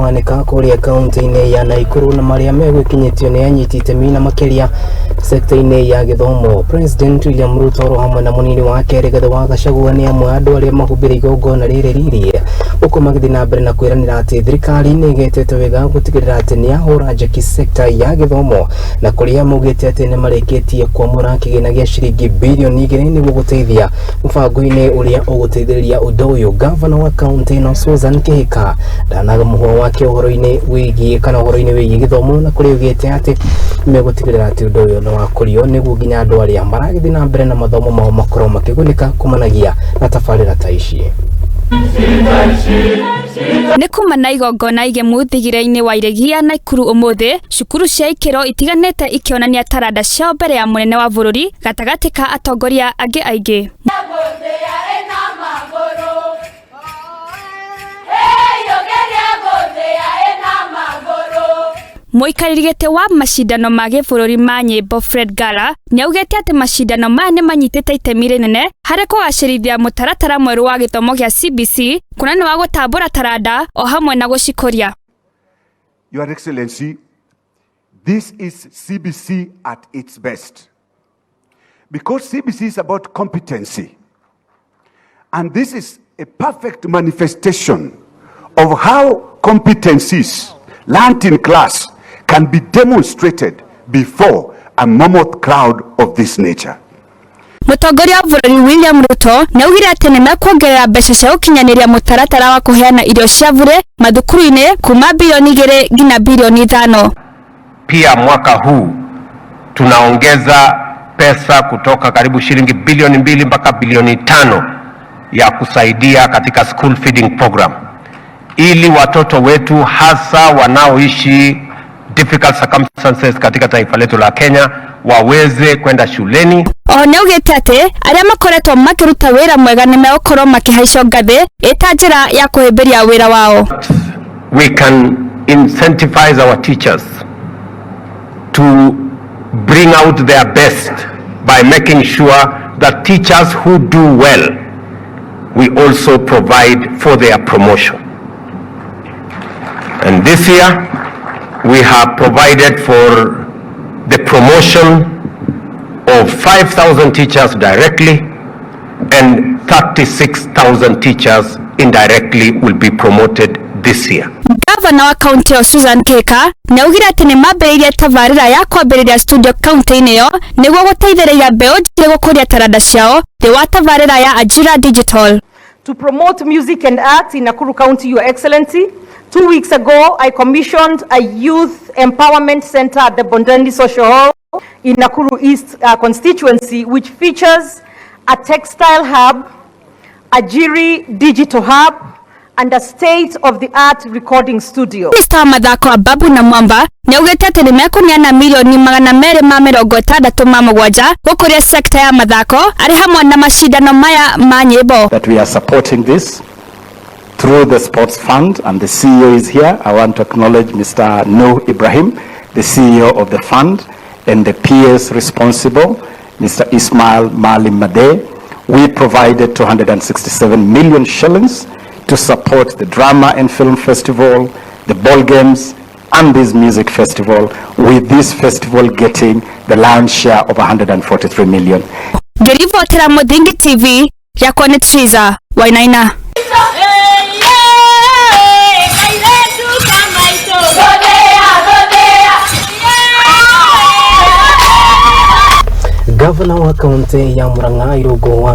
Kũhanĩka kũrĩa kaunti-inĩ ya Naikuru na marĩa megwĩkinyĩtio nĩ anyiti itemi na makĩria sekta-inĩ ya gĩthomo. President William Ruto oro hamwe na mũnini wake Rigathĩ wa Gachagua nĩ amwe a andũ arĩa mahumbĩire igongona rĩrĩ riri, huku magĩthiĩ na mbere na kwĩranĩra atĩ thirikari nĩ ĩgetete wega gũtigĩrĩra atĩ nĩ yahũra njeki sekta ya gĩthomo, na kũrĩa maugĩte atĩ nĩ marĩkĩtie kwamũra kĩgĩna gĩa ciringi 2 birioni nĩguo gũteithia mũbango-inĩ ũrĩa ũgũteithĩrĩria ũndũ ũyũ. Gavana wa kaunti ĩno Susan Kihika ndanaga mũhwa wake ũhoro-inĩ wĩgiĩ kana ũhoro-inĩ wĩgiĩ gĩthomo, na kũrĩa augĩte atĩ megũtigĩrĩra atĩ ũndũ ũyũ nĩ wakũrio nĩguo nginya andũ arĩa maragĩthiĩ na mbere na mathomo mao makorwo makĩgunĩka kumanagia na tabarĩra ta ici. Nĩ kuma na igongona igemu thigira-inĩ wa iregi ya Naikuru ũmũthĩ, cukuru cia ikĩro itiganĩte ikĩonania taranda ciao mbere ya mũnene wa bũrũri gatagatĩ ka atongoria angĩ aingĩ. Mũikarĩri gĩtĩ wa macindano ma gĩbũrũri ma nyĩmbo Fred Gala nĩaugĩte atĩ macindano maya nĩ manyitĩte itemi rĩnene harĩ kũgacĩrithia mũtaratara mwerũ wa gĩthomo gĩa CBC, kuona nĩ wa gũtambũra taranda o hamwe na gũcikũria. Your Excellency, this is CBC at its best. Because CBC is about competency. And this is a perfect manifestation of how competencies learnt in class can be demonstrated before a mammoth crowd of this nature. Mũtongoria wa bũrũri William Ruto nĩaugire atĩ nĩmekuongerera mbeca cia gũkinyanĩria mũtaratara wa kũheana irio cia bure mathukuru-inĩ kuma 2 bilioni nginya 5 bilioni. Pia mwaka huu tunaongeza pesa kutoka karibu shilingi 2 bilioni mpaka 5 bilioni ya kusaidia katika school feeding program ili watoto wetu, hasa wanaoishi difficult circumstances katika taifa letu la Kenya, waweze kwenda shuleni. Oho nĩaugĩte atĩ arĩa makoretwo makĩruta wĩra mwega nĩmegũkorwo makĩhaicio ngathĩ ĩta njĩra ya kũhĩmbĩria wĩra wao. We can incentivize our teachers to bring out their best by making sure that teachers who do well, we also provide for their promotion. And this year, we have provided for the promotion of 5,000 teachers directly and 36,000 teachers indirectly will be promoted this year. Gavana wa kaunti ĩyo Susan Kihika nĩaugire atĩ nĩ mambĩrĩirie tabarĩra ya kwambĩrĩria studio kaunti-inĩ ĩyo nĩguo gũteithĩrĩria mbeũ njĩthĩ gũkũria taranda ciao thĩ wa tabarĩra ya Ajira Digital. To promote music and arts in Nakuru County, Your Excellency, 2 weeks ago, I commissioned a youth empowerment center at the Bondeni Social Hall in Nakuru East constituency, which features a textile hub, a Jiri digital hub, and a state-of-the-art recording studio. Minista wa mathako Ababu Namwamba nĩaugĩte atĩ nĩmekũneana 267 milioni gũkũria sekta ya mathako arĩ hamwe na macindano maya ma nyĩmbo. That we are supporting this through the Sports Fund, and the CEO is here. I want to acknowledge Mr. Nuh Ibrahim, the CEO of the fund, and the PS responsible, Mr. Ismail Malim Made. We provided 267 million shillings to support the Drama and Film Festival, the ball games, and this music festival, with this festival getting the lion's share of 143 million. Ngĩribotera Mũthingi TV, yakwa nĩ Triza Wainaina. Gavana wa kaunti ya Murang'a Irungu wa